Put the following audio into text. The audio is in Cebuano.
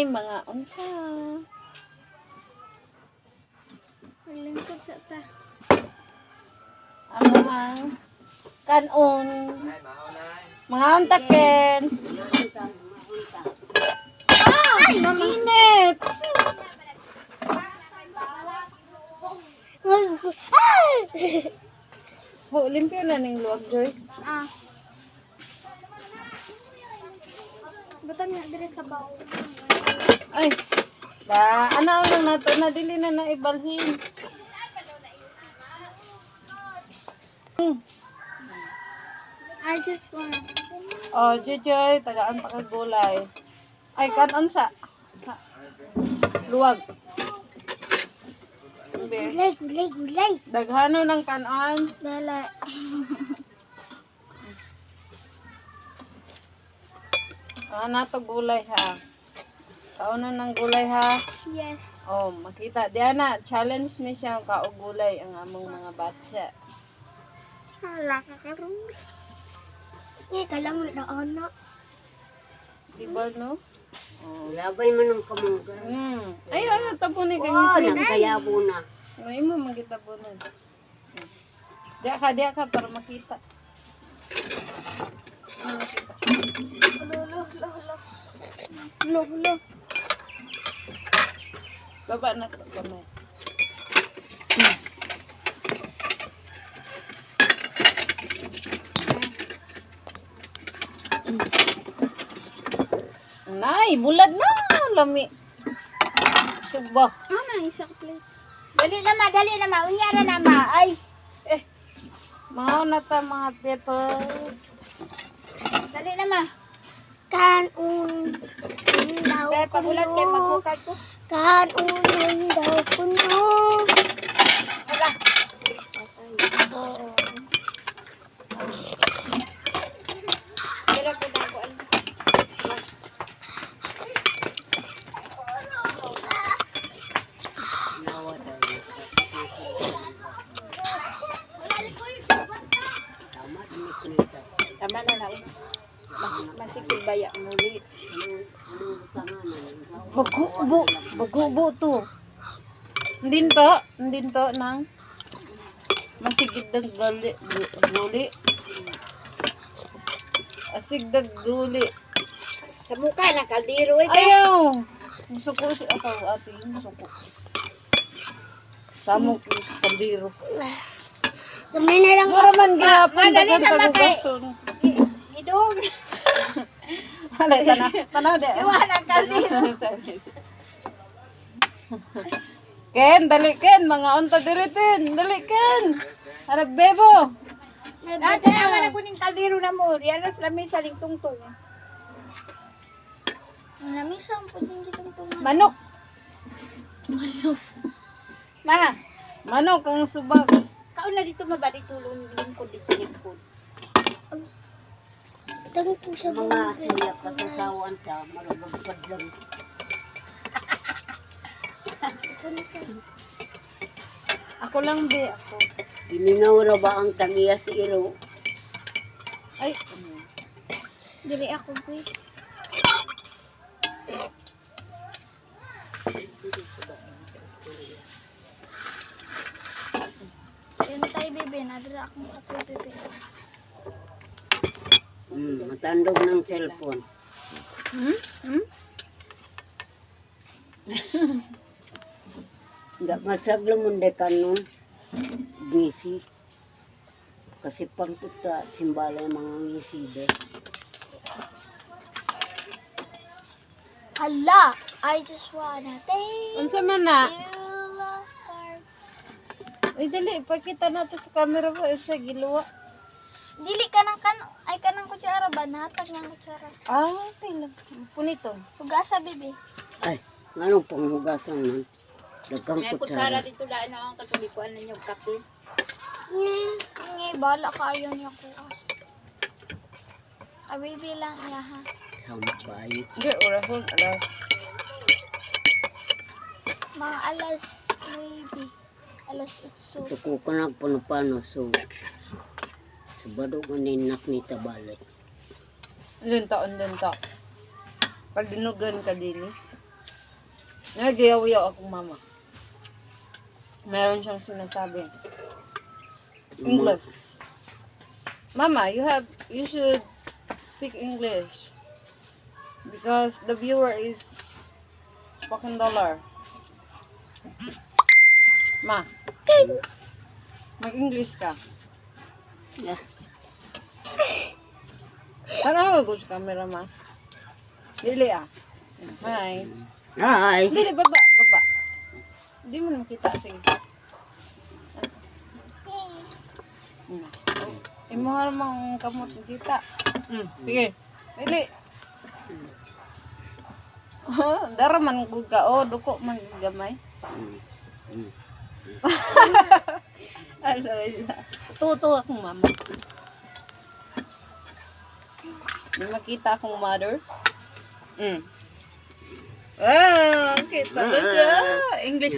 Nay, mga unta. Maglingkod sa ta. Amo ang kanon. Mga unta, Ken. Ah, init. Ho, limpyo na ning luwag, Joy. Ah. Butang nga dire sa bawo. Ay, da, ano lang nato na dili na naibalhin. I just want. Oh, Joy, tagaan pa kag gulay. Ay, kanon sa luwag. Be. Gulay, gulay, gulay. Daghano ng kanon. Dala. Ah, nato gulay ha. Kaunon ng gulay ha. Yes. Oh, makita. Diana, challenge ni siya ang kaog gulay ang among mga batya. Hala ka karon. Nga kalang na ana. Di ba, no? Oh. Labay man ang kamangga. Ay, ano, tapo ni Oh, kang nagkayabo na. May mo magitabunan. Diya ka para makita. Ano makita? Lo lo lo lo. Lo lo. Baba na to kamay. Nay, bulad na lami. Suba. Ana isa ka plates. Dali na ma, dali na ma. Unya ra na ma. Ay. Mga na ta mga people. Dali na ma. Kanon daw Kaya pagulat kay magkukad ko. Kanon daw kuno. Wala. Pero ko na ko ano. Tama na na. Masikil baya muli. Bagubo, bagubo to. Hindi to, hindi to nang masigid ng gali, guli. Asigdag duli. Sa mukha na kaldero eh. Ayaw! Musuko si ako ate, musuko. Samok yung kaldero. Gamay na lang. Mura man gihapon Madali daghan na ba kay- kagugason. Idong. Hala tanaw, tanaw de. Iwan ang kaldero. Ken, dali Ken, mga unta diri Ken, dali Ken. Harap bebo. Dati na wala ko ning kaldero na mo. Diyan na sa lamesa ning tungtong. Lamisa ang puding gitong. Manok. Ma, Manok ang subak. kaon na dito maba dito lingkod dito lingkod. Itong po sa Mga siya kasasawan ta marabagpad lang. Ako lang be, ako. Giminaw ra ba ang tagiya si Iro? Ay, Dili ako boy. Yun tayo bebe, nadala akong kape bebe. Matandog ng cellphone. Hmm? Hmm? Ga masaglo mo de kanon. Ngisi. Kasi pagtuta simbala yung mga ngisi de. Hala, I just wanna thank Unsa man na? you, Lord. Uy, dali, ipakita na to sa camera po. Sa giluwa. Dili ka ng kan ay kanang kutsara ba natag ng kutsara. Ah, okay lang. Punito. Hugasa bebe. Ay, nganong panghugasan man? Daghang kutsara. Dito daan na ang katulikuan ninyo kape. Ngi, ngi bala kaayo niya ko. Ah, baby lang niya ha. Sama kayo. Hindi, orahon. Alas. Mga alas 9, alas 8. Tuko ko nagpanupano so Sabado ko ninak ni tabalik. Ilan taon din ta? Pag dinugan ka din eh. Nagyaw-yaw akong mama. Meron siyang sinasabi. English. Mama, you should speak English. Because the viewer is spoken dollar. Ma, mag-English ka. Yeah. Ano ko sa camera, ma? Dili ah. Hi. Hi. Dili, baba, baba. Hindi mo na makita. Sige. Imo mang kamot kita. Sige. Dili. Oh, dara man gud ka. Oh, duko man gud gamay. Ano, tuto akong mama. Di makita akong mother. Ah, kita ba siya? English.